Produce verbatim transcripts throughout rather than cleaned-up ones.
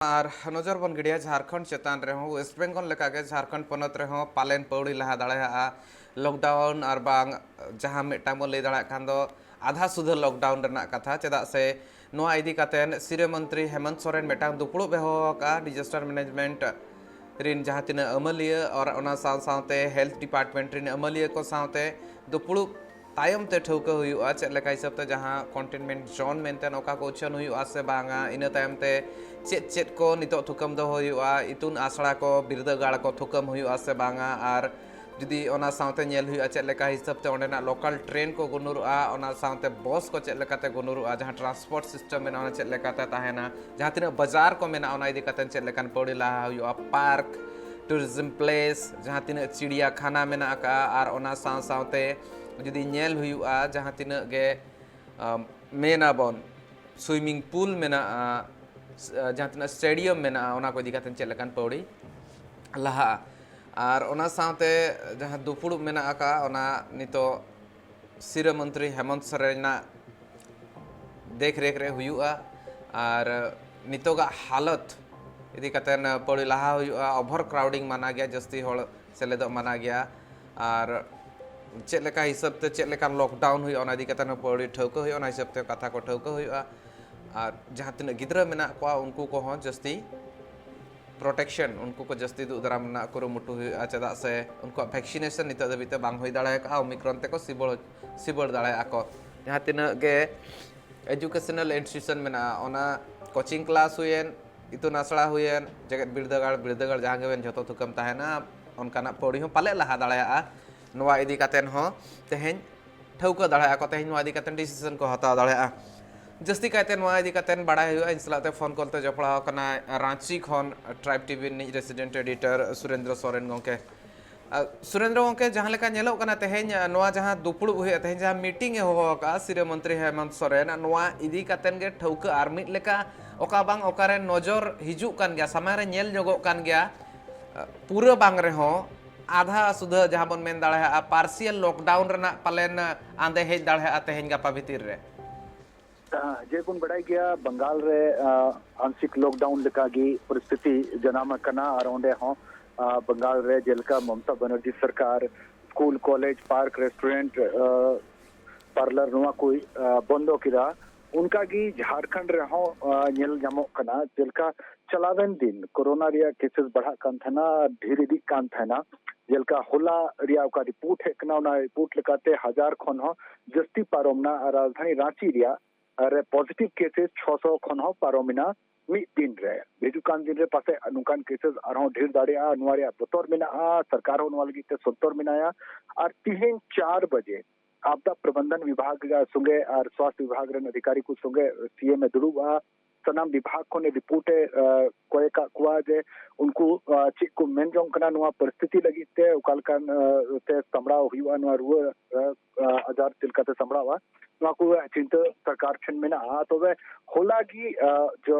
ᱟᱨ ᱱᱚᱡᱚᱨ ᱵᱚᱱ ᱜᱤᱰᱤᱭᱟ ᱡᱷᱟᱲᱠᱷᱚᱸᱰ ᱪᱮᱛᱟᱱ ᱨᱮᱦᱚᱸ᱾ ᱳᱭᱮᱥᱴ ᱵᱮᱝᱜᱚᱞ ᱞᱮᱠᱟᱜᱮ ᱡᱷᱟᱲᱠᱷᱚᱸᱰ ᱯᱚᱱᱚᱛ ᱨᱮᱦᱚᱸ ᱯᱟᱞᱮᱱ ᱯᱟᱹᱣᱲᱤ ᱞᱟᱦᱟ ᱫᱟᱲᱮᱭᱟᱜᱼᱟ ᱞᱚᱠᱰᱟᱣᱩᱱ, ᱟᱨ ᱵᱟᱝ ᱡᱟᱦᱟᱸ ᱢᱤᱫᱴᱟᱝ ᱵᱚᱱ ᱞᱟᱹᱭ ᱫᱟᱲᱮᱭᱟᱜ ᱠᱷᱟᱱ ᱫᱚ ᱟᱫᱷᱟ ᱥᱩᱫᱷᱟᱹ ᱞᱚᱠᱰᱟᱣᱩᱱ ᱨᱮᱱᱟᱜ ᱠᱟᱛᱷᱟ᱾ ᱪᱮᱫᱟᱜ ᱥᱮ ᱱᱚᱣᱟ ᱤᱫᱤ ᱠᱟᱛᱮ ᱥᱤᱨᱟᱹ ᱢᱚᱱᱛᱨᱤ ᱦᱮᱢᱚᱱᱛ ᱥᱚᱨᱮᱱ ᱢᱤᱫᱴᱟᱝ ᱫᱩᱯᱲᱩᱵ ᱮ ᱦᱚᱦᱚ ᱟᱠᱟᱫᱼᱟ ᱰᱤᱡᱟᱥᱴᱟᱨ ᱢᱮᱱᱮᱡᱽᱢᱮᱱᱴ ᱨᱤᱱ ᱡᱟᱦᱟᱸ ᱛᱤᱱᱟᱹᱜ ᱟᱹᱢᱟᱹᱞᱤᱭᱟᱹ ᱟᱨ ᱚᱱᱟ ᱥᱟᱶ ᱥᱟᱶᱛᱮ ᱦᱮᱞᱛᱷ ᱰᱤᱯᱟᱨᱴᱢᱮᱱᱴ ᱨᱤᱱ ᱟᱹᱢᱟᱹᱞᱤᱭᱟᱹ ᱠᱚ ᱥᱟᱶᱛᱮ ᱫᱩᱯᱲᱩᱵ ᱛᱟᱭᱚᱢ ᱛᱮ ᱴᱷᱟᱹᱣᱠᱟᱹ ᱦᱩᱭᱩᱜᱼᱟ ᱪᱮᱫ ᱞᱮᱠᱟ ᱦᱤᱥᱟᱹᱵ ᱛᱮ ᱡᱟᱦᱟᱸ ᱠᱚᱱᱴᱮᱱᱢᱮᱱᱴ ᱡᱳᱱ ᱢᱮᱱᱛᱮ ᱚᱠᱟ ᱠᱚ ᱩᱪᱷᱟᱹᱱ ᱦᱩᱭᱩᱜᱼᱟ ᱥᱮ ᱵᱟᱝᱟ, ᱤᱱᱟᱹ ᱛᱟᱭᱚᱢ ᱛᱮ ᱪᱮᱫ ᱪᱮᱫ ᱠᱚ ᱱᱤᱛᱚᱜ ᱛᱷᱩᱠᱟᱹᱢ ᱫᱚᱦᱚ ᱦᱩᱭᱩᱜᱼᱟ, ᱤᱛᱩᱱ ᱟᱥᱲᱟ ᱠᱚ, ᱵᱤᱨᱫᱟᱹᱜᱟᱲ ᱠᱚ ᱛᱷᱩᱠᱟᱹᱢ ᱦᱩᱭᱩᱜᱼᱟ ᱥᱮ ᱵᱟᱝᱟ, ᱟᱨ ᱡᱩᱫᱤ ᱚᱱᱟ ᱥᱟᱶᱛᱮ ᱧᱮᱞ ᱦᱩᱭᱩᱜᱼᱟ ᱪᱮᱫ ᱞᱮᱠᱟ ᱦᱤᱥᱟᱹᱵ ᱛᱮ ᱚᱸᱰᱮᱱᱟᱜ ᱞᱳᱠᱟᱞ ᱴᱨᱮᱱ ᱠᱚ ᱜᱩᱱᱩᱨᱚᱜᱼᱟ, ᱚᱱᱟ ᱥᱟᱶᱛᱮ ᱵᱚᱥ ᱠᱚ ᱪᱮᱫ ᱞᱮᱠᱟᱛᱮ ᱜᱩᱱᱩᱨᱚᱜᱼᱟ, ᱡᱟᱦᱟᱸ ᱴᱨᱟᱱᱥᱯᱳᱨᱴ ᱥᱤᱥᱴᱮᱢ ᱢᱮᱱᱟᱜᱼᱟ ᱚᱱᱟ ᱪᱮᱫ ᱞᱮᱠᱟᱛᱮ ᱛᱟᱦᱮᱱᱟ, ᱡᱟᱦᱟᱸ ᱛᱤᱱᱟᱹᱜ ᱵᱟᱡᱟᱨ ᱠᱚ ᱢᱮᱱᱟᱜᱼᱟ ᱚᱱᱟ ᱤᱫᱤ ᱠᱟᱛᱮ ᱪᱮᱫ ᱞᱮᱠᱟᱱ ᱯᱟᱹᱣᱲᱤ ᱞᱟᱦᱟ ᱦᱩᱭᱩᱜᱼᱟ, ᱯᱟᱨᱠ, ᱴᱩᱨᱤᱡᱚᱢ ᱯᱞᱮᱥ, ᱡᱟᱦᱟᱸ ᱛᱤᱱᱟᱹᱜ ᱪᱤᱲᱤᱭᱟᱠᱷᱟᱱᱟ ᱢᱮᱱᱟᱜ ᱟᱠᱟᱫᱼᱟ, ᱟᱨ ᱚᱱᱟ ᱥᱟᱶ ᱥᱟᱶᱛᱮ ᱡᱩᱫᱤ ᱧᱮᱞ ᱦᱩᱭᱩᱜᱼᱟ ᱡᱟᱦᱟᱸ ᱛᱤᱱᱟᱹᱜ ᱜᱮ ᱟᱢ, ᱢᱮᱱ ᱟᱵᱚᱱ ᱥᱩᱭᱢᱤᱝ ᱯᱩᱞ ᱢᱮᱱᱟᱜᱼᱟ, ᱥ-, ᱡᱟᱦᱟᱸ ᱛᱤᱱᱟᱹᱜ ᱥᱴᱮᱰᱤᱭᱟᱢ ᱢᱮᱱᱟᱜᱼᱟ, ᱚᱱᱟ ᱠᱚ ᱤᱫᱤ ᱠᱟᱛᱮ ᱪᱮᱫ ᱞᱮᱠᱟᱱ ᱯᱟᱹᱣᱲᱤ ᱞᱟᱦᱟᱜᱼᱟ᱾ ᱟᱨ ᱚᱱᱟ ᱥᱟᱶᱛᱮ ᱡᱟᱦᱟᱸ ᱫᱩᱯᱲᱩᱵ ᱢᱮᱱᱟᱜ ᱟᱠᱟᱫᱼᱟ, ᱚᱱᱟ ᱱᱤᱛᱚᱜ ᱥᱤᱨᱟᱹ ᱢᱚᱱᱛᱨᱤ ᱦᱮᱢᱚᱱᱛ ᱥᱚᱨᱮᱱᱟᱜ ᱫᱮᱠᱷ ᱨᱮᱠᱷ ᱨᱮ ᱦᱩᱭᱩᱜᱼᱟ᱾ ᱟᱨ ᱱᱤᱛᱚᱜᱟᱜ ᱦᱟᱞᱚᱛ ᱤᱫᱤ ᱠᱟᱛᱮ ᱯᱟᱹᱣᱲᱤ ᱞᱟᱦᱟ ᱦᱩᱭᱩᱜᱼᱟ᱾ ᱳᱵᱷᱟᱨ ᱠᱨᱟᱣᱰᱤᱝ ᱢᱟᱱᱟ ᱜᱮᱭᱟ, ᱡᱟᱹᱥᱛᱤ ᱦᱚᱲ ᱥᱮᱞᱮᱫᱚᱜ ᱢᱟᱱᱟ ᱜᱮᱭᱟ᱾ ᱟᱨ ᱪᱮᱫ ᱞᱮᱠᱟ ᱦᱤᱥᱟᱹᱵ ᱛᱮ ᱪᱮᱫ ᱞᱮᱠᱟᱱ ᱞᱚᱠᱰᱟᱣᱩᱱ ᱦᱩᱭᱩᱜᱼᱟ, ᱚᱱᱟ ᱤᱫᱤ ᱠᱟᱛᱮ ᱦᱚᱸ ᱯᱟᱹᱣᱲᱤ ᱴᱷᱟᱹᱣᱠᱟᱹ ᱦᱩᱭᱩᱜᱼᱟ, ᱚᱱᱟ ᱦᱤᱥᱟᱹᱵ ᱛᱮ ᱠᱟᱛᱷᱟ ᱠᱚ ᱴᱷᱟᱹᱣᱠᱟᱹ ᱦᱩᱭᱩᱜᱼᱟ᱾ ᱟᱨ ᱡᱟᱦᱟᱸ ᱛᱤᱱᱟᱹᱜ ᱜᱤᱫᱽᱨᱟᱹ ᱢᱮᱱᱟᱜ ᱠᱚᱣᱟ, ᱩᱱᱠᱩ ᱠᱚᱦᱚᱸ ᱡᱟᱹᱥᱛᱤ ᱯᱨᱚᱴᱮᱠᱥᱚᱱ, ᱩᱱᱠᱩ ᱠᱚ ᱡᱟᱹᱥᱛᱤ ᱫᱩᱜ ᱫᱟᱨᱟᱢ ᱨᱮᱱᱟᱜ ᱠᱩᱨᱩᱢᱩᱴᱩ ᱦᱩᱭᱩᱜᱼᱟ, ᱪᱮᱫᱟᱜ ᱥᱮ ᱩᱱᱠᱩᱣᱟᱜ ᱵᱷᱮᱠᱥᱤᱱᱮᱥᱚᱱ ᱱᱤᱛᱚᱜ ᱫᱷᱟᱹᱵᱤᱡ ᱛᱮ ᱵᱟᱝ ᱦᱩᱭ ᱫᱟᱲᱮ ᱟᱠᱟᱫᱼᱟ᱾ ᱳᱢᱤᱠᱨᱚᱱ ᱛᱮᱠᱚ ᱥᱤᱵᱚᱲ, ᱥᱤᱵᱚᱲ ᱫᱟᱲᱮᱭᱟᱜᱼᱟ ᱠᱚ᱾ ᱡᱟᱦᱟᱸ ᱛᱤᱱᱟᱹᱜ ᱜᱮ ᱮᱡᱩᱠᱮᱥᱚᱱᱟᱞ ᱤᱱᱥᱴᱤᱴᱤᱭᱩᱥᱚᱱ ᱢᱮᱱᱟᱜᱼᱟ, ᱚᱱᱟ ᱠᱳᱪᱤᱝ ᱠᱞᱟᱥ ᱦᱩᱭᱮᱱ, ᱤᱛᱩᱱ ᱟᱥᱲᱟ ᱦᱩᱭᱮᱱ, ᱡᱮᱜᱮᱛ ᱵᱤᱨᱫᱟᱹᱜᱟᱲ, ᱵᱤᱨᱫᱟᱹᱜᱟᱲ ᱡᱟᱦᱟᱸ ᱜᱮᱵᱮᱱ ᱡᱷᱚᱛᱚ ᱛᱷᱩᱠᱟᱹᱢ ᱛᱟᱦᱮᱱᱟ, ᱚᱱᱠᱟᱱᱟᱜ ᱯᱟᱹᱣᱲᱤ ᱦᱚᱸ ᱯᱟᱞᱮ ᱞᱟᱦᱟ ᱫᱟᱲᱮᱭᱟᱜᱼᱟ᱾ ᱱᱚᱣᱟ ᱤᱫᱤ ᱠᱟᱛᱮ ᱦᱚᱸ ᱛᱮᱦᱮᱧ ᱴᱷᱟᱹᱣᱠᱟᱹ ᱫᱟᱲᱮᱭᱟᱜᱼᱟ ᱠᱚ, ᱛᱮᱦᱮᱧ ᱱᱚᱣᱟ ᱤᱫᱤ ᱠᱟᱛᱮ ᱰᱤᱥᱤᱥᱚᱱ ᱠᱚ ᱦᱟᱛᱟᱣ ᱫᱟᱲᱮᱭᱟᱜᱼᱟ᱾ ᱡᱟᱹᱥᱛᱤ ᱠᱟᱭᱛᱮ ᱱᱚᱣᱟ ᱤᱫᱤ ᱠᱟᱛᱮ ᱵᱟᱲᱟᱭ ᱦᱩᱭᱩᱜᱼᱟ, ᱤᱧ ᱥᱟᱞᱟᱜ ᱛᱮ ᱯᱷᱳᱱ ᱠᱚᱞ ᱛᱮ ᱡᱚᱯᱲᱟᱣ ᱟᱠᱟᱱᱟᱭ ᱨᱟᱸᱪᱤ ᱠᱷᱚᱱ ᱴᱨᱟᱭᱤᱵᱽ ᱴᱤᱵᱷᱤ ᱨᱤᱱᱤᱡ ᱨᱮᱥᱤᱰᱮᱱᱴ ᱮᱰᱤᱴᱚᱨ ᱥᱩᱨᱮᱱᱫᱨᱚ ᱥᱚᱨᱮᱱ ᱜᱚᱢᱠᱮ᱾ ᱟᱨ ᱥᱩᱨᱮᱱᱫᱨᱚ ᱜᱚᱢᱠᱮ, ᱡᱟᱦᱟᱸ ᱞᱮᱠᱟ ᱧᱮᱞᱚᱜ ᱠᱟᱱᱟ ᱛᱮᱦᱮᱧ, ᱟᱨ ᱱᱚᱣᱟ ᱡᱟᱦᱟᱸ ᱫᱩᱯᱲᱩᱵ ᱦᱩᱭᱩᱜᱼᱟ, ᱛᱮᱦᱮᱧ ᱡᱟᱦᱟᱸ ᱢᱤᱴᱤᱝ ᱮ ᱦᱚᱦᱚ ᱟᱠᱟᱫᱼᱟ ᱥᱤᱨᱟᱹ ᱢᱚᱱᱛᱨᱤ ᱦᱮᱢᱚᱱᱛ ᱥᱚᱨᱮᱱ, ᱱᱚᱣᱟ ᱤᱫᱤ ᱠᱟᱛᱮ ᱜᱮ ᱴᱷᱟᱹᱣᱠᱟᱹ ᱟᱨ ᱢᱤᱫ ᱞᱮᱠᱟ ᱚᱠᱟ ᱵᱟᱝ ᱚᱠᱟᱨᱮ ᱱᱚᱡᱚᱨ ᱦᱤᱡᱩᱜ ᱠᱟᱱ ᱜᱮᱭᱟ, ᱥᱟᱢᱟᱝ ᱨᱮ ᱧᱮᱞ ᱧᱚᱜᱚᱜ ᱠᱟᱱ ᱜᱮᱭᱟ᱾ ᱯᱩᱨᱟᱹ ᱵᱟᱝ ᱨᱮᱦᱚᱸ ᱟᱫᱷᱟ ᱥᱩᱫᱷᱟᱹ ᱡᱟᱦᱟᱸ ᱵᱚᱱ ᱢᱮᱱ ᱫᱟᱲᱮᱭᱟᱜᱼᱟ ᱯᱟᱨᱥᱤᱭᱟᱞ ᱞᱚᱠᱰᱟᱣᱩᱱ ᱨᱮᱱᱟᱜ ᱯᱟᱞᱮᱱ ᱟᱸᱫᱮ ᱦᱮᱡ ᱫᱟᱲᱮᱭᱟᱜᱼᱟ ᱛᱮᱦᱮᱧ ᱜᱟᱯᱟ ᱵᱷᱤᱛᱤᱨ ᱨᱮ᱾ ᱡᱮ ᱵᱚᱱ ᱵᱟᱰᱟᱭ ᱜᱮᱭᱟ, ᱵᱟᱝᱜᱟᱞ ᱨᱮ ᱟᱝᱥᱤᱠ ᱞᱚᱠᱰᱟᱣᱩᱱ ᱞᱮᱠᱟᱜᱮ ᱯᱚᱨᱤᱥᱛᱷᱤᱛᱤ ᱡᱟᱱᱟᱢ ᱟᱠᱟᱱᱟ᱾ ᱟᱨ ᱚᱸᱰᱮ ᱦᱚᱸ ᱵᱟᱝᱜᱟᱞ ᱨᱮ ᱡᱮᱞᱮᱠᱟ ᱢᱚᱢᱚᱛᱟ ᱵᱟᱱᱟᱨᱡᱤ ᱥᱚᱨᱠᱟᱨ school, college, park, restaurant, parlour ᱱᱚᱣᱟ ᱠᱚᱭ ᱵᱚᱱᱫᱚ ᱠᱮᱫᱟ, ᱚᱱᱠᱟᱜᱮ ᱡᱷᱟᱲᱠᱷᱚᱸᱰ ᱨᱮᱦᱚᱸ ᱧᱮᱞ ᱧᱟᱢᱚᱜ ᱠᱟᱱᱟ᱾ ᱡᱮᱞᱮᱠᱟ ᱪᱟᱞᱟᱣᱮᱱ ᱫᱤᱱ ᱠᱳᱨᱳᱱᱟ ᱨᱮᱭᱟᱜ ᱠᱮᱥᱮᱥ ᱵᱟᱲᱦᱟᱜ ᱠᱟᱱ ᱛᱟᱦᱮᱱᱟ, ᱰᱷᱮᱨ ᱤᱫᱤᱜ ᱠᱟᱱ ᱛᱟᱦᱮᱱᱟ᱾ ᱡᱮᱞᱮᱠᱟ ᱦᱚᱞᱟ ᱨᱮᱭᱟᱜ ᱚᱠᱟ ᱨᱤᱯᱳᱨᱴ ᱦᱮᱡ ᱠᱟᱱᱟ, ᱚᱱᱟ ᱨᱤᱯᱳᱨᱴ ᱞᱮᱠᱟᱛᱮ ᱦᱟᱡᱟᱨ ᱠᱷᱚᱱ ᱦᱚᱸ ᱡᱟᱹᱥᱛᱤ ᱯᱟᱨᱚᱢ ᱮᱱᱟ᱾ ᱟᱨ ᱨᱟᱡᱽᱫᱷᱟᱱᱤ ᱨᱟᱸᱪᱤ ᱨᱮᱭᱟᱜ ᱨᱮ ᱯᱚᱡᱤᱴᱤᱵᱷ ᱠᱮᱥᱮᱥ ᱪᱷᱚᱥᱚ ᱠᱷᱚᱱ ᱦᱚᱸ ᱯᱟᱨᱚᱢ ᱮᱱᱟ ᱢᱤᱫ ᱫᱤᱱ ᱨᱮ᱾ ᱦᱤᱡᱩᱜ ᱠᱟᱱ ᱫᱤᱱ ᱨᱮ ᱯᱟᱥᱮᱡ ᱱᱚᱝᱠᱟᱱ ᱠᱮᱥᱮᱥ ᱟᱨᱦᱚᱸ ᱰᱷᱮᱨ ᱫᱟᱲᱮᱭᱟᱜᱼᱟ, ᱱᱚᱣᱟ ᱨᱮᱭᱟᱜ ᱵᱚᱛᱚᱨ ᱢᱮᱱᱟᱜᱼᱟ᱾ ᱥᱚᱨᱠᱟᱨ ᱦᱚᱸ ᱱᱚᱣᱟ ᱞᱟᱹᱜᱤᱫ ᱛᱮ ᱥᱚᱱᱛᱚᱨ ᱢᱮᱱᱟᱭᱟ᱾ ᱟᱨ ᱛᱤᱦᱤᱧ ᱪᱟᱨ ᱵᱟᱡᱮ ᱟᱯᱫᱟ ᱯᱨᱚᱵᱚᱱᱫᱷᱚᱱ ᱵᱤᱵᱷᱟᱜᱽ ᱥᱚᱸᱜᱮ ᱟᱨ ᱥᱣᱟᱥᱛᱷ ᱵᱤᱵᱷᱟᱜᱽ ᱨᱮᱱ ᱚᱫᱷᱤᱠᱟᱨᱤ ᱠᱚ ᱥᱚᱸᱜᱮ ᱥᱤ ᱮᱢ ᱮ ᱫᱩᱲᱩᱵᱼᱟ᱾ ᱥᱟᱱᱟᱢ ᱵᱤᱵᱷᱟᱜᱽ ᱠᱷᱚᱱ ᱨᱤᱯᱳᱨᱴ ᱮ ᱠᱚᱭ ᱟᱠᱟᱫ ᱠᱚᱣᱟ ᱡᱮ ᱩᱱᱠᱩ ᱪᱮᱫ ᱠᱚ ᱢᱮᱱ ᱡᱚᱝ ᱠᱟᱱᱟ ᱱᱚᱣᱟ ᱯᱚᱨᱤᱥᱛᱷᱤᱛᱤ ᱞᱟᱹᱜᱤᱫ ᱛᱮ, ᱚᱠᱟ ᱞᱮᱠᱟᱱ ᱛᱮ ᱥᱟᱢᱵᱲᱟᱣ ᱦᱩᱭᱩᱜᱼᱟ, ᱱᱚᱣᱟ ᱨᱩᱣᱟᱹ ᱟᱡᱟᱨ ᱪᱮᱫ ᱞᱮᱠᱟᱛᱮ ᱥᱟᱢᱵᱲᱟᱣᱼᱟ, ᱱᱚᱣᱟ ᱠᱚ ᱪᱤᱱᱛᱟᱹ ᱥᱚᱨᱠᱟᱨ ᱴᱷᱮᱱ ᱢᱮᱱᱟᱜᱼᱟ᱾ ᱛᱚᱵᱮ ᱦᱚᱞᱟ ᱜᱮ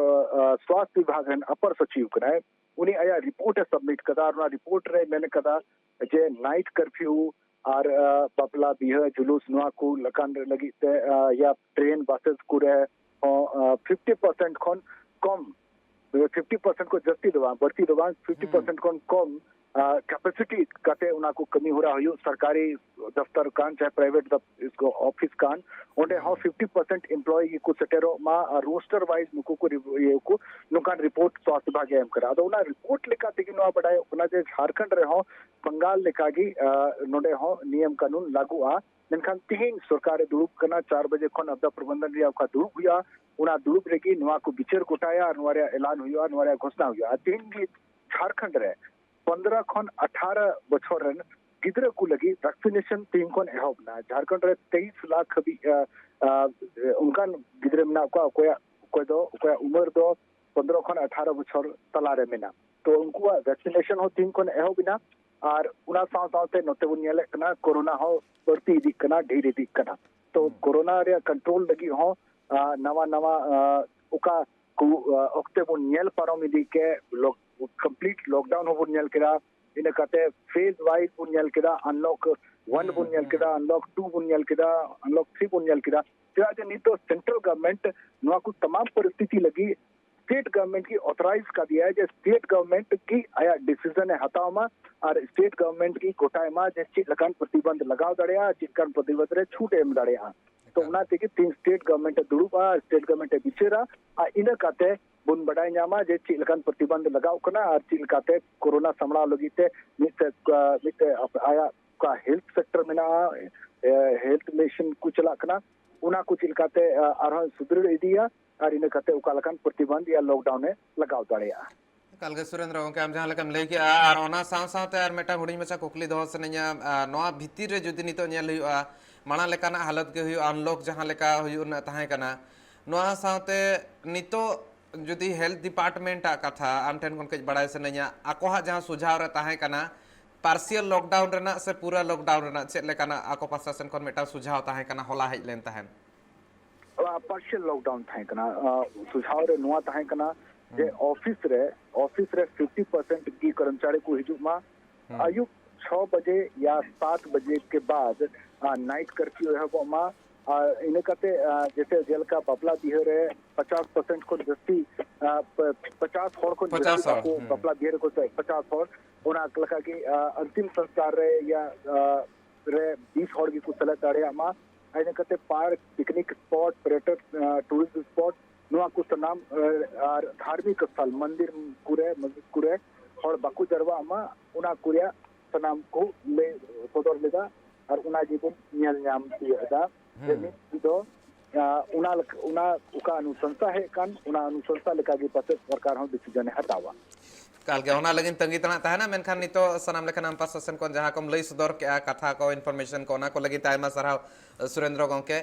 ᱥᱣᱟᱥᱛᱷ ᱵᱤᱵᱷᱟᱜᱽ ᱨᱮᱱ ᱟᱯᱟᱨ ᱥᱚᱪᱤᱵᱽ ᱠᱟᱱᱟᱭ, ᱩᱱᱤ ᱟᱭᱟᱜ ᱨᱤᱯᱳᱨᱴ ᱮ ᱥᱟᱵᱢᱤᱴ ᱠᱟᱫᱟ᱾ ᱟᱨ ᱚᱱᱟ ᱨᱤᱯᱳᱨᱴ ᱨᱮᱭ ᱢᱮᱱ ᱠᱟᱫᱟ ᱡᱮ ᱱᱟᱭᱤᱴ ᱠᱟᱨᱯᱷᱤᱭᱩ ᱟᱨ ᱵᱟᱯᱞᱟ, ᱵᱤᱦᱟᱹ, ᱡᱩᱞᱩᱥ, ᱱᱚᱣᱟ ᱠᱚ ᱞᱮᱠᱟᱱ ᱞᱟᱹᱜᱤᱫ ᱛᱮ ᱭᱟ ᱴᱨᱮᱱ, ᱵᱟᱥᱮᱥ ᱠᱚᱨᱮ ᱦᱚᱸ ᱯᱷᱤᱯᱴᱤ ᱯᱟᱨᱥᱮᱱᱴ ᱠᱷᱚᱱ ᱠᱚᱢ, ᱯᱷᱤᱯᱴᱤ ᱯᱟᱨᱥᱮᱱᱴ ᱠᱷᱚᱱ ᱡᱟᱹᱥᱛᱤ ᱫᱚ ᱵᱟᱝ, ᱵᱟᱹᱲᱛᱤ ᱫᱚ ᱵᱟᱝ, ᱯᱷᱤᱯᱴᱤ ᱯᱟᱨᱥᱮᱱᱴ ᱠᱷᱚᱱ ᱠᱚᱢ ᱠᱮᱯᱟᱥᱤᱴᱤ ᱠᱟᱛᱮ ᱚᱱᱟ ᱠᱚ ᱠᱟᱹᱢᱤ ᱦᱚᱨᱟ ᱦᱩᱭᱩᱜ, ᱥᱚᱨᱠᱟᱨᱤ ᱫᱚᱯᱛᱚᱨ ᱠᱟᱱ ᱪᱟᱦᱮ ᱯᱨᱟᱭᱵᱷᱮᱴ ᱚᱯᱷᱤᱥ ᱠᱟᱱ, ᱚᱸᱰᱮ ᱦᱚᱸ ᱯᱷᱤᱯᱴᱤ ᱯᱟᱨᱥᱮᱱᱴ ᱮᱢᱯᱞᱚᱭᱤ ᱜᱮᱠᱚ ᱥᱮᱴᱮᱨᱚᱜ ᱢᱟ᱾ ᱟᱨ ᱨᱳᱥᱴᱟᱨ ᱣᱟᱭᱤᱡ ᱱᱩᱠᱩ ᱠᱚ ᱤᱭᱟᱹ ᱠᱚ ᱱᱚᱝᱠᱟᱱ ᱨᱤᱯᱳᱨᱴ ᱥᱣᱟᱥᱛᱷ ᱵᱤᱵᱷᱟᱜᱽ ᱮ ᱮᱢ ᱠᱟᱱᱟ᱾ ᱟᱫᱚ ᱚᱱᱟ ᱨᱤᱯᱳᱨᱴ ᱞᱮᱠᱟ ᱛᱮᱜᱮ ᱱᱚᱣᱟ ᱵᱟᱰᱟᱭᱚᱜ ᱠᱟᱱᱟ ᱡᱮ ᱡᱷᱟᱲᱠᱷᱚᱸᱰ ᱨᱮᱦᱚᱸ ᱵᱟᱝᱜᱟᱞ ᱞᱮᱠᱟᱜᱮ ᱱᱚᱰᱮ ᱦᱚᱸ ᱱᱤᱭᱚᱢ ᱠᱟᱹᱱᱩᱱ ᱞᱟᱹᱜᱩᱜᱼᱟ᱾ ᱢᱮᱱᱠᱷᱟᱱ ᱛᱤᱦᱤᱧ ᱥᱚᱨᱠᱟᱨ ᱮ ᱫᱩᱲᱩᱵ ᱠᱟᱱᱟ, ᱪᱟᱨ ᱵᱟᱡᱮ ᱠᱷᱚᱱ ᱟᱯᱫᱟ ᱯᱨᱚᱵᱚᱱᱫᱷᱚᱱ ᱨᱮᱭᱟᱜ ᱚᱠᱟ ᱫᱩᱲᱩᱵ ᱦᱩᱭᱩᱜᱼᱟ, ᱚᱱᱟ ᱫᱩᱲᱩᱵ ᱨᱮᱜᱮ ᱱᱚᱣᱟ ᱠᱚ ᱵᱤᱪᱟᱹᱨ ᱜᱚᱴᱟᱭᱟ ᱟᱨ ᱱᱚᱣᱟ ᱨᱮᱭᱟᱜ ᱮᱞᱟᱱ ᱦᱩᱭᱩᱜᱼᱟ, ᱱᱚᱣᱟ ᱨᱮᱭᱟᱜ ᱜᱷᱳᱥᱱᱟ ᱦᱩᱭᱩᱜᱼᱟ᱾ ᱟᱨ ᱛᱤᱦᱤᱧ ᱜᱮ ᱡᱷᱟᱲᱠᱷᱚᱸᱰ ᱨᱮ ᱯᱚᱱᱫᱽᱨᱚ ᱠᱷᱚᱱ ᱟᱴᱷᱟᱨᱚ ᱵᱚᱪᱷᱚᱨ ᱨᱮᱱ ᱜᱤᱫᱽᱨᱟᱹ ᱠᱚ ᱞᱟᱹᱜᱤᱫ ᱵᱷᱮᱠᱥᱤᱱᱮᱥᱚᱱ ᱛᱤᱦᱤᱧ ᱠᱷᱚᱱ ᱮᱦᱚᱵ ᱮᱱᱟ᱾ ᱡᱷᱟᱲᱠᱷᱚᱸᱰ ᱨᱮ ᱛᱮᱭᱤᱥ ᱞᱟᱠᱷ ᱦᱟᱹᱵᱤᱡ ᱚᱱᱠᱟᱱ ᱜᱤᱫᱽᱨᱟᱹ ᱢᱮᱱᱟᱜ ᱠᱚᱣᱟ, ᱚᱠᱚᱭᱟᱜ ᱚᱠᱚᱭ ᱫᱚ ᱚᱠᱚᱭᱟᱜ ᱩᱢᱮᱨ ᱫᱚ ᱯᱚᱱᱫᱽᱨᱚ ᱠᱷᱚᱱ ᱟᱴᱷᱟᱨᱚ ᱵᱚᱪᱷᱚᱨ ᱛᱟᱞᱟᱨᱮ ᱢᱮᱱᱟᱜ᱾ ᱛᱚ ᱩᱱᱠᱩᱣᱟᱜ ᱵᱷᱮᱠᱥᱤᱱᱮᱥᱚᱱ ᱦᱚᱸ ᱛᱤᱦᱤᱧ ᱠᱷᱚᱱ ᱮᱦᱚᱵ ᱮᱱᱟ᱾ ᱟᱨ ᱚᱱᱟ ᱥᱟᱶ ᱥᱟᱶᱛᱮ ᱱᱚᱛᱮ ᱵᱚᱱ ᱧᱮᱞᱮᱫ ᱠᱟᱱᱟ ᱠᱳᱨᱳᱱᱟ ᱦᱚᱸ ᱵᱟᱹᱲᱛᱤ ᱤᱫᱤᱜ ᱠᱟᱱᱟ, ᱰᱷᱮᱨ ᱤᱫᱤᱜ ᱠᱟᱱᱟ᱾ ᱛᱚ ᱠᱳᱨᱳᱱᱟ ᱨᱮᱭᱟᱜ ᱠᱚᱱᱴᱨᱳᱞ ᱞᱟᱹᱜᱤᱫ ᱦᱚᱸ ᱱᱟᱣᱟ ᱱᱟᱣᱟ ᱚᱠᱟ ᱠᱚ ᱚᱠᱛᱮ ᱵᱚᱱ ᱧᱮᱞ ᱯᱟᱨᱚᱢ ᱤᱫᱤ ᱠᱮᱫ, ᱠᱚᱢᱯᱞᱤᱴ ᱞᱚᱠᱰᱟᱣᱩᱱ ᱦᱚᱸᱵᱚᱱ ᱧᱮᱞ ᱠᱮᱫᱟ, ᱤᱱᱟᱹ ᱠᱟᱛᱮ phase wise ᱵᱚᱱ ᱧᱮᱞ ᱠᱮᱫᱟ, unlock one ᱵᱚᱱ ᱧᱮᱞ ᱠᱮᱫᱟ, unlock two ᱵᱚᱱ ᱧᱮᱞ ᱠᱮᱫᱟ, unlock three ᱵᱚᱱ ᱧᱮᱞ ᱠᱮᱫᱟ᱾ ᱪᱮᱫᱟᱜ ᱡᱮ ᱱᱤᱛ ᱫᱚ central government ᱱᱚᱣᱟ ᱠᱚ ᱛᱟᱢᱟᱢ ᱯᱚᱨᱤᱥᱛᱷᱤᱛᱤ ᱞᱟᱹᱜᱤᱫ state government ᱜᱮ authorize ᱠᱟᱫᱮᱭᱟ ᱡᱮ state government ᱜᱮ ᱟᱭᱟᱜ decision ᱮ ᱦᱟᱛᱟᱣ ᱢᱟ ᱟᱨ state government ᱜᱮ ᱜᱚᱴᱟᱭ ᱢᱟ ᱡᱮ ᱪᱮᱫ ᱞᱮᱠᱟᱱ ᱯᱨᱚᱛᱤᱵᱚᱱᱫᱷ ᱞᱟᱜᱟᱣ ᱫᱟᱲᱮᱭᱟᱜᱼᱟ, ᱪᱮᱫ ᱞᱮᱠᱟᱱ ᱯᱨᱚᱛᱤᱵᱚᱱᱫᱷ ᱨᱮ ᱪᱷᱩᱴ ᱮ ᱮᱢ ᱫᱟᱲᱮᱭᱟᱜᱼᱟ᱾ ᱛᱚ ᱚᱱᱟ ᱛᱮᱜᱮ ᱛᱤᱦᱤᱧ state government ᱮ ᱫᱩᱲᱩᱵᱼᱟ, state government ᱮ ᱵᱤᱪᱟᱹᱨᱟ ᱟᱨ ᱤᱱᱟᱹ ᱠᱟᱛᱮ ᱵᱚᱱ ᱵᱟᱰᱟᱭ ᱧᱟᱢᱟ ᱡᱮ ᱪᱮᱫ ᱞᱮᱠᱟᱱ ᱯᱨᱚᱛᱤᱵᱚᱱᱫᱷ ᱞᱟᱜᱟᱣ ᱠᱟᱱᱟ ᱟᱨ ᱪᱮᱫ ᱞᱮᱠᱟᱛᱮ ᱠᱳᱨᱳᱱᱟ ᱥᱟᱢᱲᱟᱣ ᱞᱟᱹᱜᱤᱫ ᱛᱮ ᱢᱤᱫᱴᱮᱡ, ᱢᱤᱫᱴᱮᱡ ᱟᱭᱟᱜ ᱚᱠᱟ health sector ᱢᱮᱱᱟᱜᱼᱟ, health mission ᱠᱚ ᱪᱟᱞᱟᱜ ᱠᱟᱱᱟ, ᱚᱱᱟ ᱠᱚ ᱪᱮᱫ ᱞᱮᱠᱟᱛᱮ ᱟᱨᱦᱚᱸ ᱥᱩᱫᱷᱨᱟᱹᱲ ᱤᱫᱤᱭᱟ ᱟᱨ ᱤᱱᱟᱹ ᱠᱟᱛᱮ ᱚᱠᱟ ᱞᱮᱠᱟᱱ ᱯᱨᱚᱛᱤᱵᱚᱱᱫᱷ ᱭᱟ lockdown ᱮ ᱞᱟᱜᱟᱣ ᱫᱟᱲᱮᱭᱟᱜᱼᱟ᱾ ᱮᱠᱟᱞ ᱜᱮ ᱥᱩᱨᱮᱱᱫᱨᱚ ᱜᱚᱢᱠᱮ, ᱟᱢ ᱡᱟᱦᱟᱸ ᱞᱮᱠᱟᱢ ᱞᱟᱹᱭ ᱠᱮᱜᱼᱟ, ᱟᱨ ᱚᱱᱟ ᱥᱟᱶ ᱥᱟᱶᱛᱮ ᱟᱨ ᱢᱤᱫᱴᱟᱝ ᱦᱩᱰᱤᱧ ᱢᱟᱪᱷᱟ ᱠᱩᱠᱞᱤ ᱫᱚᱦᱚ ᱥᱟᱱᱟᱧᱟ᱾ ᱟᱨ ᱱᱚᱣᱟ ᱵᱷᱤᱛᱤᱨ ᱨᱮ ᱡᱩᱫᱤ ᱱᱤᱛᱚᱜ ᱧᱮᱞ ᱦᱩᱭᱩᱜᱼᱟ, ᱢᱟᱲᱟᱝ ᱞᱮᱠᱟᱱᱟᱜ ᱦᱟᱞᱚᱛ ᱜᱮ ᱦᱩᱭᱩᱜᱼᱟ, unlock ᱡᱟᱦᱟᱸ ᱞᱮᱠᱟ ᱦᱩᱭᱩᱜ ᱨᱮᱱᱟᱜ ᱛᱟᱦᱮᱸ ᱠᱟᱱᱟ, ᱱᱚᱣᱟ ᱥᱟᱶᱛᱮ ᱱᱤᱛᱚᱜ ᱡᱩᱫᱤ health department ᱟᱜ ᱠᱟᱛᱷᱟ ᱟᱢ ᱴᱷᱮᱱ ᱠᱷᱚᱱ ᱠᱟᱹᱡ ᱵᱟᱲᱟᱭ ᱥᱟᱱᱟᱧᱟ, ᱟᱠᱚᱣᱟᱜ ᱡᱟᱦᱟᱸ ᱥᱩᱡᱷᱟᱣ ᱨᱮ ᱛᱟᱦᱮᱸ ᱠᱟᱱᱟ, partial lockdown ᱨᱮᱱᱟᱜ ᱥᱮ ᱯᱩᱨᱟᱹ lockdown ᱨᱮᱱᱟᱜ ᱪᱮᱫ ᱞᱮᱠᱟᱱᱟᱜ ᱟᱠᱚ ᱯᱟᱦᱴᱟ ᱥᱮᱱ ᱠᱷᱚᱱ ᱢᱤᱫᱴᱟᱝ ᱥᱩᱡᱷᱟᱣ ᱛᱟᱦᱮᱸ ᱠᱟᱱᱟ, ᱦᱚᱞᱟ ᱦᱮᱡ ᱞᱮᱱ ᱛᱟᱦᱮᱸᱫ? ᱟᱨ partial lockdown ᱛᱟᱦᱮᱸ ᱠᱟᱱᱟ᱾ ᱟᱨ ᱥᱩᱡᱷᱟᱣ ᱨᱮ ᱱᱚᱣᱟ ᱛᱟᱦᱮᱸ ᱠᱟᱱᱟ ᱡᱮ ᱚᱯᱷᱤᱥ ᱨᱮ, ᱚᱯᱷᱤᱥ ᱨᱮ fifty percent ᱜᱮ ᱠᱚᱨᱢᱪᱟᱨᱤ ᱠᱚ ᱦᱤᱡᱩᱜ ᱢᱟ, ᱟᱭᱩᱵ ᱪᱷᱚ ᱵᱟᱡᱮ ᱭᱟ ᱥᱟᱛ ᱵᱟᱡᱮ ᱠᱮ ᱵᱟᱫ, ᱟᱨ, night curfew ᱮᱦᱚᱵᱚᱜ ᱢᱟ᱾ ᱟᱨ ᱤᱱᱟᱹ ᱠᱟᱛᱮ, ᱟᱨ, ᱡᱮᱥᱮ ᱡᱮᱞᱮᱠᱟ ᱵᱟᱯᱞᱟ ᱵᱤᱦᱟᱹ ᱨᱮ ᱯᱚᱪᱟᱥ percent ᱠᱷᱚᱱ ᱡᱟᱹᱥᱛᱤ, ᱟᱨ, ᱯ-, ᱯᱚᱪᱟᱥ ᱦᱚᱲ ᱠᱷᱚᱱ ᱯᱚᱪᱟᱥ ᱡᱟᱹᱥᱛᱤ ᱦᱚᱲ, ᱵᱟᱠᱚ ᱦᱩᱸ᱾ ᱵᱟᱯᱞᱟ ᱵᱤᱦᱟᱹ ᱨᱮᱠᱚ ᱪᱟᱞᱟᱜ, ᱯᱚᱪᱟᱥ ᱦᱚᱲ, ᱚᱱᱟ ᱞᱮᱠᱟᱜᱮ, ᱟᱨ, ᱟᱱᱛᱤᱢ ᱥᱚᱝᱥᱠᱟᱨ ᱨᱮ ᱭᱟ, ᱟᱨ, ᱨᱮ ᱵᱤᱥ ᱦᱚᱲ ᱜᱮᱠᱚ ᱥᱮᱞᱮᱫ ᱫᱟᱲᱮᱭᱟᱜ ᱢᱟ᱾ ᱤᱱᱟᱹ ᱠᱟᱛᱮ park, picnic spot, ᱯᱚᱨᱭᱚᱴᱚᱠ, ᱟᱨ, tourist spot, ᱱᱚᱣᱟ ᱠᱚ ᱥᱟᱱᱟᱢ, ᱟᱨ, ᱟᱨ ᱫᱷᱟᱨᱢᱤᱠ ᱥᱛᱷᱚᱞ, ᱢᱚᱱᱫᱤᱨ ᱠᱚᱨᱮ, ᱢᱚᱥᱡᱤᱫ ᱠᱚᱨᱮ ᱦᱚᱲ ᱵᱟᱠᱚ ᱡᱟᱨᱣᱟᱜ ᱢᱟ, ᱚᱱᱟ ᱠᱚ ᱨᱮᱭᱟᱜ ᱥᱟᱱᱟᱢ ᱠᱚ ᱞᱟᱹᱭ ᱥᱚᱫᱚᱨ ᱞᱮᱫᱟ᱾ ᱟᱨ ᱚᱱᱟ ᱜᱮᱵᱚᱱ ᱧᱮᱞ ᱧᱟᱢ ᱛᱤᱭᱳᱜ ᱮᱫᱟ᱾ ᱡᱮ ᱦᱩᱸ᱾ ᱱᱤᱛ ᱫᱚ, ᱟᱨ, ᱚᱱᱟ ᱞᱮᱠᱟ, ᱚᱱᱟ ᱚᱠᱟ ᱚᱱᱩᱥᱚᱝᱥᱟ ᱦᱮᱡ ᱠᱟᱱ, ᱚᱱᱟ ᱚᱱᱩᱥᱚᱝᱥᱟ ᱞᱮᱠᱟᱜᱮ ᱯᱟᱥᱮᱡ ᱥᱚᱨᱠᱟᱨ ᱦᱚᱸ decision ᱮ ᱦᱟᱛᱟᱣᱟ᱾ ᱮᱠᱟᱞ ᱜᱮ, ᱚᱱᱟ ᱞᱟᱹᱜᱤᱫ ᱛᱟᱺᱜᱤ ᱛᱟᱲᱟᱜ ᱛᱟᱦᱮᱱᱟ᱾ ᱢᱮᱱᱠᱷᱟᱱ ᱱᱤᱛᱚᱜ ᱥᱟᱱᱟᱢ ᱞᱮᱠᱟᱱᱟᱜ ᱟᱢ ᱯᱟᱥᱴᱟ ᱥᱮᱱ ᱠᱷᱚᱱ ᱡᱟᱦᱟᱸ ᱠᱚᱢ ᱞᱟᱹᱭ ᱥᱚᱫᱚᱨ ᱠᱮᱜᱼᱟ, ᱠᱟᱛᱷᱟ ᱠᱚ, information ᱠᱚ, ᱚᱱᱟ ᱠᱚ ᱞᱟᱹᱜᱤᱫ ᱛᱮ ᱟᱭᱢᱟ ᱥᱟᱨᱦᱟᱣ, ᱥᱩᱨᱮᱱᱫᱨᱚ ᱜᱚᱢᱠᱮ᱾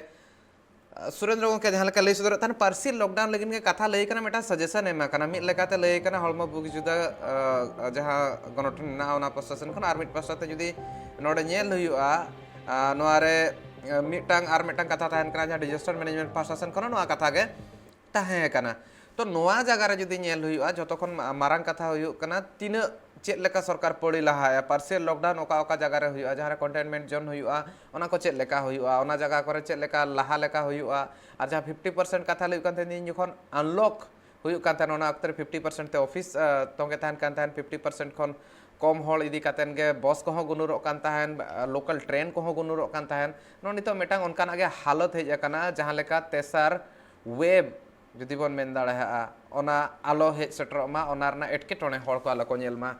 ᱥᱩᱨᱮᱱᱫᱨᱚ ᱜᱚᱢᱠᱮ, ᱡᱟᱦᱟᱸ ᱞᱮᱠᱟ ᱞᱟᱹᱭ ᱥᱚᱫᱚᱨᱮᱫ ᱛᱟᱦᱮᱱ, partial lockdown ᱞᱟᱹᱜᱤᱫ ᱜᱮ ᱠᱟᱛᱷᱟ ᱞᱟᱹᱭ ᱠᱟᱱᱟ, ᱢᱤᱫᱴᱟᱝ suggestion ᱮᱢ ᱟᱠᱟᱱᱟ᱾ ᱢᱤᱫ ᱞᱮᱠᱟᱛᱮ ᱞᱟᱹᱭ ᱠᱟᱱᱟ, ᱦᱚᱲᱢᱚ ᱵᱩᱜᱤ ᱡᱩᱫᱟᱹ, ᱟᱸ, ᱡᱟᱦᱟᱸ ᱜᱚᱱᱚᱴᱷᱚᱱ ᱢᱮᱱᱟᱜᱼᱟ, ᱚᱱᱟ ᱯᱟᱥᱴᱟ ᱥᱮᱱ ᱠᱷᱚᱱ, ᱟᱨ ᱢᱤᱫ ᱯᱟᱥᱴᱟ ᱛᱮ ᱡᱩᱫᱤ ᱱᱚᱰᱮ ᱧᱮᱞ ᱦᱩᱭᱩᱜᱼᱟ, ᱟᱸ, ᱱᱚᱣᱟ ᱨᱮ, ᱟᱸ, ᱢᱤᱫᱴᱟᱝ ᱟᱨ ᱢᱤᱫᱴᱟᱝ ᱠᱟᱛᱷᱟ ᱛᱟᱦᱮᱱ ᱠᱟᱱᱟ, ᱡᱟᱦᱟᱸ disaster management ᱯᱟᱥᱴᱟ ᱥᱮᱱ ᱠᱷᱚᱱ ᱦᱚᱸ ᱱᱚᱣᱟ ᱠᱟᱛᱷᱟ ᱜᱮ ᱛᱟᱦᱮᱸ ᱠᱟᱱᱟ᱾ ᱛᱚ ᱱᱚᱣᱟ ᱡᱟᱭᱜᱟ ᱨᱮ ᱡᱩᱫᱤ ᱧᱮᱞ ᱦᱩᱭᱩᱜᱼᱟ, ᱡᱚᱛᱚ ᱠᱷᱚᱱ ᱢᱟ-, ᱢᱟᱨᱟᱝ ᱠᱟᱛᱷᱟ ᱦᱩᱭᱩᱜ ᱠᱟᱱᱟ ᱛᱤᱱᱟᱹᱜ, ᱪᱮᱫ ᱞᱮᱠᱟ ᱥᱚᱨᱠᱟᱨ ᱯᱟᱹᱲᱤ ᱞᱟᱦᱟᱭᱟ, partial lockdown ᱚᱠᱟ ᱚᱠᱟ ᱡᱟᱭᱜᱟ ᱨᱮ ᱦᱩᱭᱩᱜᱼᱟ, ᱡᱟᱦᱟᱸ ᱨᱮ containment zone ᱦᱩᱭᱩᱜᱼᱟ, ᱚᱱᱟ ᱠᱚ ᱪᱮᱫ ᱞᱮᱠᱟ ᱦᱩᱭᱩᱜᱼᱟ, ᱚᱱᱟ ᱡᱟᱭᱜᱟ ᱠᱚᱨᱮ ᱪᱮᱫ ᱞᱮᱠᱟ ᱞᱟᱦᱟ ᱞᱮᱠᱟ ᱦᱩᱭᱩᱜᱼᱟ᱾ ᱟᱨ ᱡᱟᱦᱟᱸ fifty percent ᱠᱟᱛᱷᱟ ᱞᱟᱹᱭ ᱦᱩᱭᱩᱜ ᱠᱟᱱ ᱛᱟᱦᱮᱸᱫ, ᱤᱧ ᱡᱚᱠᱷᱚᱱ unlock ᱦᱩᱭᱩᱜ ᱠᱟᱱ ᱛᱟᱦᱮᱸᱫ, ᱚᱱᱟ ᱚᱠᱛᱮ ᱨᱮ fifty percent ᱛᱮ ᱚᱯᱷᱤᱥ, ᱟ, ᱛᱚᱸᱜᱮ ᱛᱟᱦᱮᱱ ᱠᱟᱱ ᱛᱟᱦᱮᱸᱫ, fifty percent ᱠᱷᱚᱱ ᱠᱚᱢ ᱦᱚᱲ ᱤᱫᱤ ᱠᱟᱛᱮᱱ ᱜᱮ ᱵᱚᱥ ᱠᱚᱦᱚᱸ ᱜᱩᱱᱩᱨᱚᱜ ᱠᱟᱱ ᱛᱟᱦᱮᱸᱫ, ᱟ, local train ᱠᱚᱦᱚᱸ ᱜᱩᱱᱩᱨᱚᱜ ᱠᱟᱱ ᱛᱟᱦᱮᱸᱫ᱾ ᱱᱚᱣᱟ ᱱᱤᱛᱚᱜ ᱢᱤᱫᱴᱟᱝ ᱚᱱᱠᱟᱱᱟᱜ ᱜᱮ ᱦᱟᱞᱚᱛ ᱦᱮᱡ ᱟᱠᱟᱱᱟ, ᱡᱟᱦᱟᱸ ᱞᱮᱠᱟ ᱛᱮᱥᱟᱨ wave ᱡᱩᱫᱤ ᱵᱚᱱ ᱢᱮᱱ ᱫᱟᱲᱮᱭᱟᱜᱼᱟ, ᱚᱱᱟ ᱟᱞᱚ ᱦᱮᱡ ᱥᱮᱴᱮᱨᱚᱜ ᱢᱟ, ᱚᱱᱟ ᱨᱮᱱᱟᱜ ᱮᱴᱠᱮᱴᱚᱬᱮ ᱦᱚᱲ ᱠᱚ ᱟᱞᱚ ᱠᱚ ᱧᱮᱞ ᱢᱟ᱾